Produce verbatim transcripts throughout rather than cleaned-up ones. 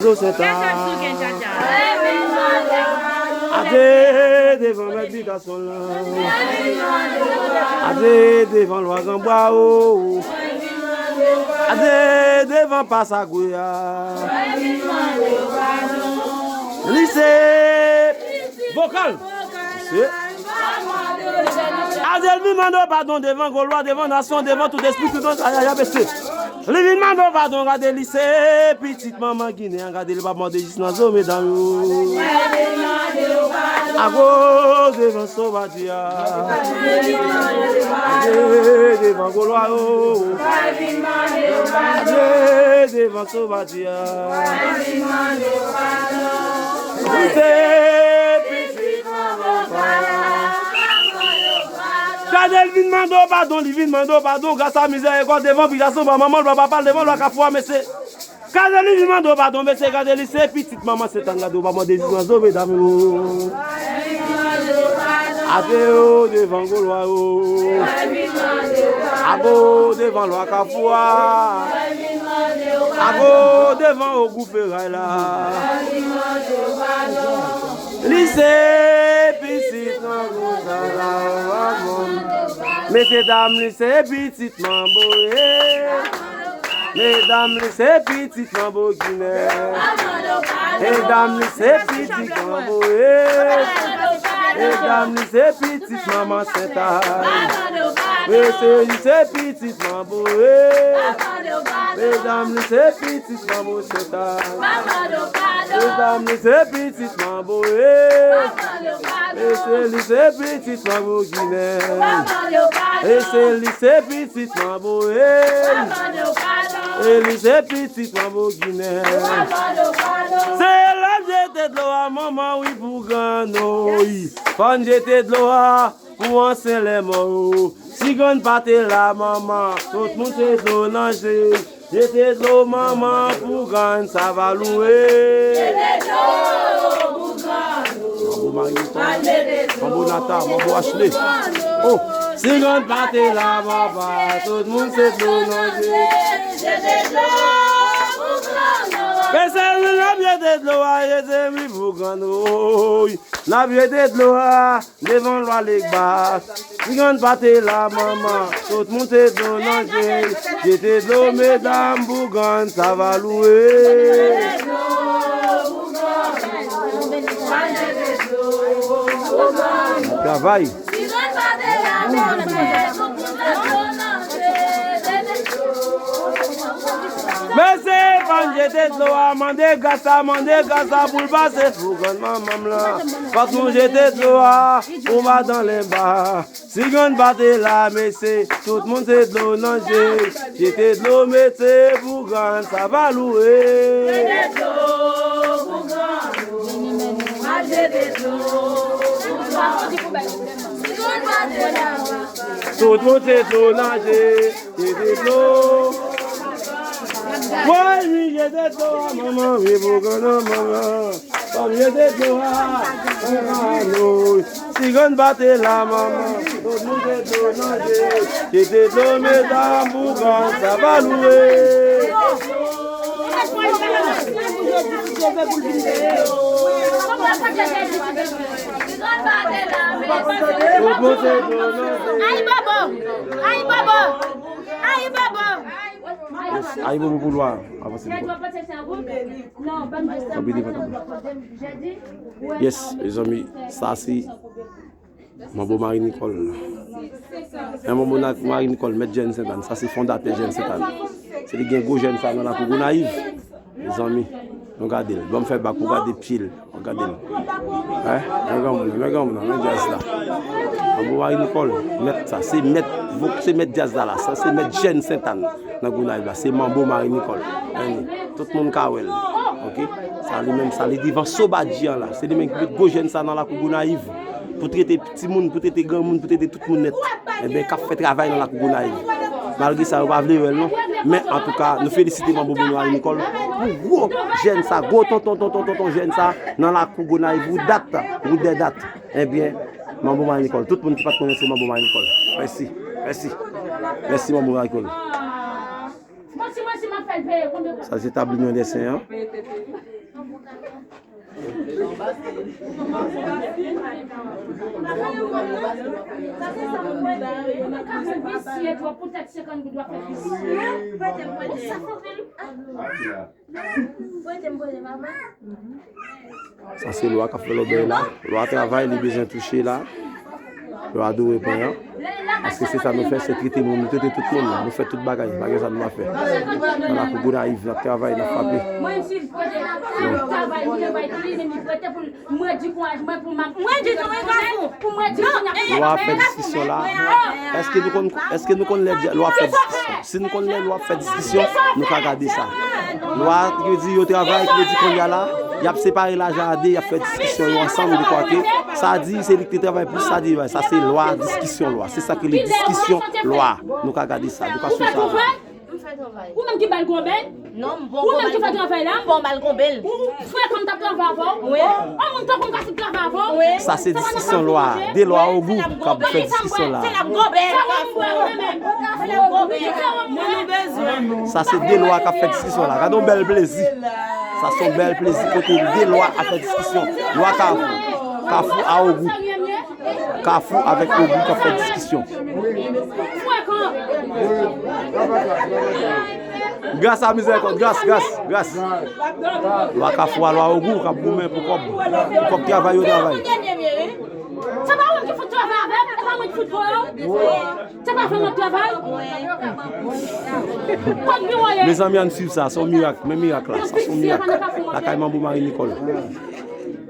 Zo Sentay. Adye devan mèt bitason lan. Adye devan lwa granbwa o. Adye devan pasagwe a. Li se vokal. Mesye. Adye l vin mande w padon devan gwo lwa, devan nasyon, devan tout espri, tout anj, ayaya, mesye. Li vin mande w padon, gade li se pitit manman Ginen an, gade li p ap mande jis nan zo medam yo. Ago devan sovadi a. Adye devan gwo lwa yo. Adye devan sovadi a. Li se pitit manman. Gade l vin mande w padon, li vin mande w padon, gras a mizèrikòd devan bitason pa manman l, pa papa l, devan lwa kafou a, mesye. Gade li vin mande w padon, mesye, gade li se pitit manman Sentay, gade w pa mande jis nan zo medam yo. Adye devan gwo lwa yo. Ago devan lwa kafou a. Ago devan ogou feray la. Li se pitit manbo sa la. Mesye dam, li se pitit manbo ye. Medam, li se pitit manbo Ginen. Medam, li se pitit manbo ye. Medam, li se pitit manman Sentay. Mesye, li se pitit manbo ye. Medam, li se pitit manbo Sentay. Medam, li se pitit manbo ye. Mesye, li se pitit manbo Ginen. Mesye, li se pitit manbo ye. E li se pitit manbo Ginen. Se lè n jete dlo a manman wi pou grann, wi. Fò n jete dlo a pou ansyen lè mò yo. Si grann pa te la manman, tout moun se dlo nan je. Jete dlo manman pou grann sa va louwe. Manbo Marie Nicole. Manbo Nata, manbo Ashley. Oh, si grann pa te la manman, tout moun se dlo nan je. Mesye, nou n ap jete dlo a, jete mi pou grann, oy. N ap jete dlo a devan lwa Legba. Si grann pa te la manman, tout moun se dlo nan je. Jete dlo medam pou grann sa va louwe. Travay. Mesye, fò n jete dlo a, mande gras a, mande gras a pou l pase pou grann manman m lan. Fòk nou jete dlo a pou madan Legba. Si grann pa te la, mesye, tout moun se dlo nan je. Jete dlo, mesye, pou grann sa va louwe. Tout moun se dlo nan je. Jete dlo. Woy, wi, jete dlo a manman, wi, pou grann manman. Fò n jete dlo a, manman, wi. Si grann pa te la manman, tout moun se dlo nan je. Jete dlo medam pou grann sa va louwe. Tout moun se dlo nan je. Ayibobo! Ayibobo! Ayibobo! Ayibobo pou lwa. Avanse pou lwa. Tanpri devan tanpri. Yes, mezanmi, sa se Manbo Marie Nicole. Men Manbo Marie Nicole, mèt jèn Sentàn. Sa se fondatè jèn Sentàn. Se li gen gwo jèn sa nan lakou Gonayiv. Mezanmi, nou gade l. Ban m fè bak pou gade pye l. Gade l. Hein? Men granmoun nan, men granmoun nan, men djaz la. Manbo Marie Nicole, mèt sa, se mèt, se mèt djaz la la, sa se mèt jèn Sentàn nan Gonayiv la, se Manbo Marie Nicole. Men li, tout moun ka wè l. Oke? Sa li menm, sa li devan Sobadji an la. Se li menm ki met gwo jèn sa nan lakou Gonayiv. Pou trete timoun, pou trete granmoun, pou trete tout moun nèt. Enben, k ap fè travay nan lakou Gonayiv. Malgre sa, yo pa vle wè l non. Men antouka, nou felisite Manbo Marie Nicole pou gwo jèn sa, gwo tonton, tonton, tonton jèn sa nan lakou Gonayiv, ou dat, ou dè dat. Enben, Manbo Marie Nicole, tout moun ki pa t konnen se Manbo Marie Nicole. Mèsi, mèsi. Mèsi Manbo Marie Nicole. Sa se tab Linyon dè Sen an. Sa se lwa k ap fè lòbèy la. Lwa travay, li bezwen touche la. Lwa dwe pran an. Paske se sa nou fè, se trete moun, nou trete tout moun. Nou fè tout bagay, bagay sa nou pa fè. Nan lakou Gonayiv, n ap travay, n ap frape. Mwen di kouraj mwen pou m ap. Mwen di tou, wi, Kafou. Lwa ap fè diskisyon la. Èske nou konn, èske nou konn lè lwa ap fè diskisyon? Si nou konn lè lwa ap fè diskisyon, nou ka gade sa. Lwa ki di yo travay, ki di kounye a la, y ap separe lajan an de, y ap fè diskisyon yo ansanm, de kwa ke sa di se li ki te travay plis, sa di sa se lwa, diskisyon lwa. Se sa ki rele diskisyon lwa. Nou ka gade sa, nou ka swiv sa. Ou menm ki ba l gonbèl? Non, m pa gonbèl. Ou menm ki fè travay la? M pa gonbèl. Ou, ou frekan, m t ap travay avè w? Wi. Yon moun tankou m ka fout travay avè w? Wi. Sa se diskisyon lwa. De lwa ogou k ap fè diskisyon la. Se l ap gonbèl. Sa se de lwa k ap fè diskisyon la. Gade yon bèl plezi. Sa se yon bèl plezi kote de lwa ap fè diskisyon. Lwa Kafou. Kafou a ogou. Kafou avèk Ogou k ap fè diskisyon. Gras a Mizèrikòd, gras, gras, gras. Lwa Kafou a lwa Ogou k ap goumen pou kòb. Pou kòb travay yo travay. Se pa mwen ki fout travay avè m, se pa mwen ki fout voye w. Se pa fè mwen travay. Kot biwo ye? Mezanmi, ann swiv sa, se yon mirak, men mirak la, sa se yon mirak. Lakay Manbo Marie Nicole.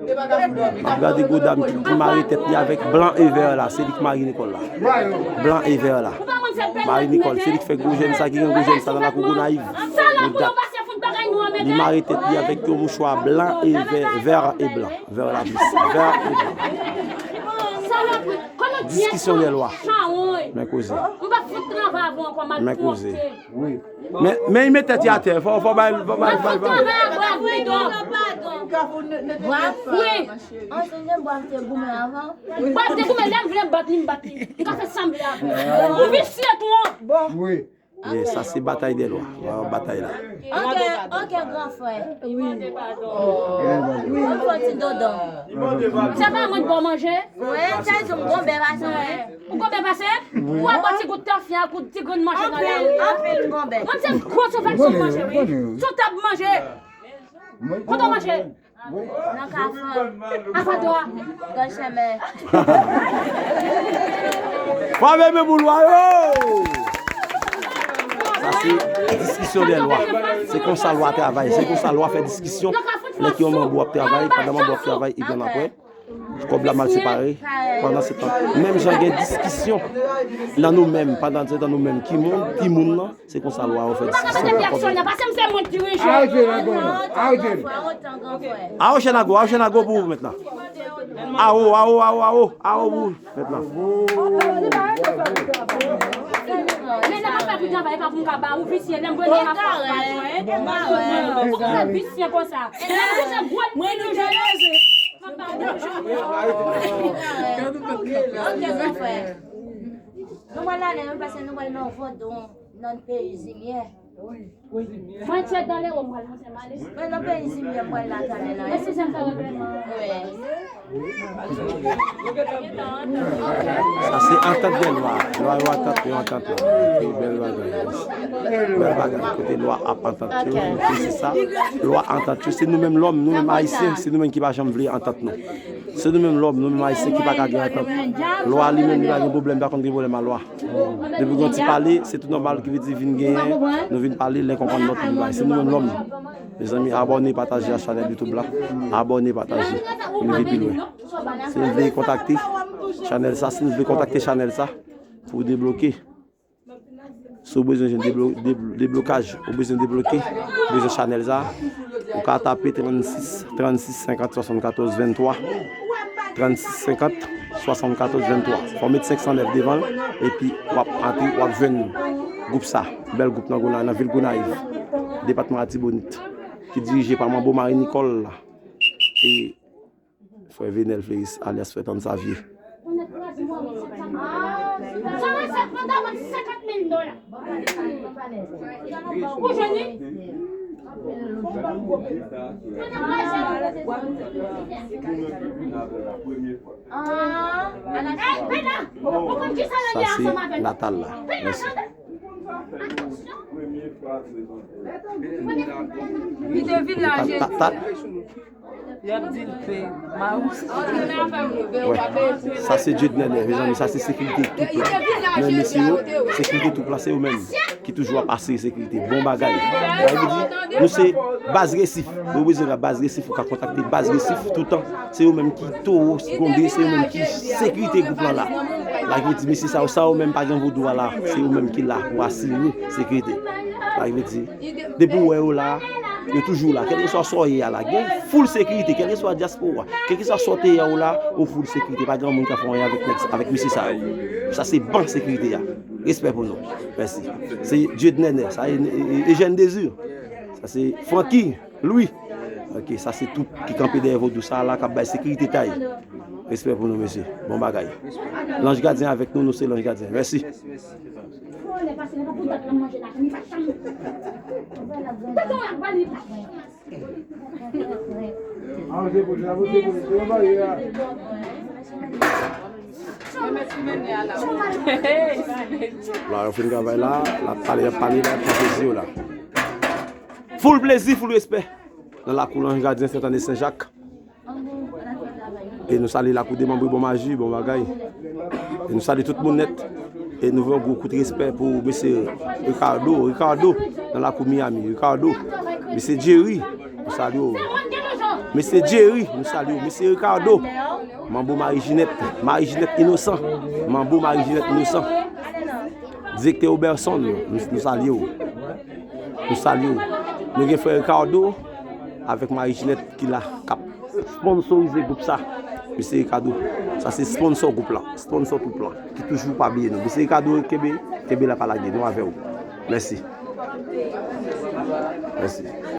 M ap gade gwo dam ki, ki mare tèt li avèk blan e vè la. Se li ki Marie Nicole la. Blan e vè la. Marie Nicole, se li ki fè gwo jèn sa, ki gen gwo jèn sa nan lakou Gonayiv. Gwo dam. Li mare tèt li avèk yon mouchwa blan e vè, vè e blan. Vè la plis. Vè e blan. Diskisyon dè lwa. Men koze. Men koze. Men, men li met tèt li atè. Fò, fò bay, fò bay, fò bay. Wi. Ansenyè Bwav te goumen avan. Bwav te goumen, lè m vle m bat li, m bat li. M ka fè sa m vle avè l. Ou visye tou, an. Wi. Yeah, sa se batay dè lwa. Wa batay la. Ok, ok, gran frè. Wi. Mwen fè ti dodon. Se pa mwen k ba w manje? Wi, se di m gonbè pase mwen. Ou gonbè pase? Wi. Ou ap bwè ti gout tafya, gout ti grenn manje nan lari. Anpil, anpil gonbè. Mwen se gwo sou fèk sou manje, wi. Sou tab manje. Kote w manje? Nan Kafou. Apa dwa? Gòl chèmen. Fò menm pou lwa yo! Sa se diskisyon dè lwa. Se konsa lwa travay. Se konsa lwa fè diskisyon. Lè ke yon manbo ap travay, pandan manbo ap travay, li pran apre. Kòb la mal separe. Pandan se tan, menm jan gen diskisyon nan nou menm, pandan se tan nou menm, ki moun, ki moun nan, se konsa lwa yo fè diskisyon pou kòb la. Pase m se moun dirije. Arete la, gwo. Arete. Awo Chènago, awo Chènago pou ou mentnan. Awo, awo, awo, awo, awo pou ou mentnan. Men lè m ap fè pou travay, e pa pou m ka ba ou visye, lè m vle m ka fè ou pa jwenn. Ou konn fè visye konsa. Lè m vle gwo. Mwen nou jeleze. Ok, gran frè. Nou pral ale, wi, paske nou pral nan vodou, nan peyi Zimyè. Mwen tchèt dan lewo, mwen pral monte m ale. Mwen nan peyi Zimyè, mwen pral la talè la. Mèsi, jan m fè regreman. Wi. Sa se antant dè lwa. Lwa yo antant, yo antant la. Bèl bagay. Bèl bagay. Kote lwa ap antant yo. Se sa. Lwa antant yo. Se nou menm lòm, nou menm ayisyen, se nou menm ki pa janm vle antant nou. Se nou menm lòm, nou menm ayisyen ki pa ka gen antant. Lwa li menm, li pa gen pwoblèm, li pa konn gen pwoblèm a lwa. Depi gen yon ti pale, se tou nòmal ki vin di vin genyen, nou vin pale, lè konprann lòt li bay. Se nou menm lòm. Mezanmi, abòne, pataje a chanèl YouTube la. Abòne, pataje. Pou nou vin pi lwen. Si nou vle kontakte chanèl sa, si nou vle kontakte chanèl sa, pou debloke. Si w bezwen jwenn deblo-, deblo-, deblokaj, ou bezwen debloke, ou bezwen chanèl sa, ou ka tape trannsis, trannsis senkant swasannkatòz venntwa, trannsis senkant swasannkatòz venntwa. Fò w met senk san nèf devan l, epi w ap antre, w ap jwenn gwoup sa, bèl gwoup nan Gona-, nan vil Gonayiv, depatman Latibonit, ki dirije pa Manbo Marie Nicole la. E Frè Venel Fleris, alyas Frè Tann Savye. Sa resèt manda mwen senkant mil dola. Ou jwenn li? Hey, Pena! Ou konn ki sa l ye ansanm avè l? Sa se Natal la. Pena, tande! Li te vin la, Jezi. Y ap di l pe. Wè. Sa se Dieudnene, mezanmi, sa se sekirite twoup la. Men mesye yo, sekirite twoup la, se yo menm ki toujou ap asire sekirite. Bon bagay. Sa vle di, nou se baz Resif. Ou bezwen la baz Resif, ou ka kontakte baz Resif toutan. Se yo menm ki towo, se yo menm ki sekirite gwoup lan la. Sa vle di, mesye sa yo, sa yo menm pa gen vodou a la. Se yo menm ki la pou asire sekirite. Sa vle di, depi w wè yo la, yo toujou la. Kèlkeswa sa w ye a la, gen full sekirite. Kèlkeswa dyaspora, kèlkeswa sa w te ye a, ou la, ou full sekirite. Pa gen moun k ap fè anyen avèk nèg, avèk mesye sa yo. Sa se ban sekirite a. Respè pou nou. Mèsi. Se Dieudnene, sa e, e, Eugène Désir. Sa se Francky Louis. Ok, sa se tout ki kanpe dèyè vodou sa la, k ap bay sekirite tay. Respè pou nou, mesye. Bon bagay. Lanj gadyen avèk nou, nou se lanj gadyen. Mèsi. La, yo fin travay la, l ap pale, y ap pale, y ap pran plezi yo la. Full plezi, full respè. Nan lakou Lanj Gadyen Sentane Senjak. E nou salye lakou de manbre Bon Maji, bon bagay. E nou salye tout moun nèt. E nou voye yon gwo kout respè pou mesye Ricardo, Ricardo, nan lakou Miami, Ricardo. Mesye Jerry, nou salye w. Mesye Jerry, nou salye w. Mesye Ricardo, manbo Marie Ginette, Marie Ginette Inosan, manbo Marie Ginette Inosan. Direktè Robertson, nou, nou salye w. Nou salye w. Nou gen frè Ricardo avèk Marie Ginette ki la, k ap sponsorize gwoup sa. Mesye Ricardo, sa se sponsor gwoup lan, sponsor twoup lan, ki toujou pa bliye nou. Mesye Ricardo, kenbe, kenbe la, pa lage, nou avè w. Mèsi. Mèsi.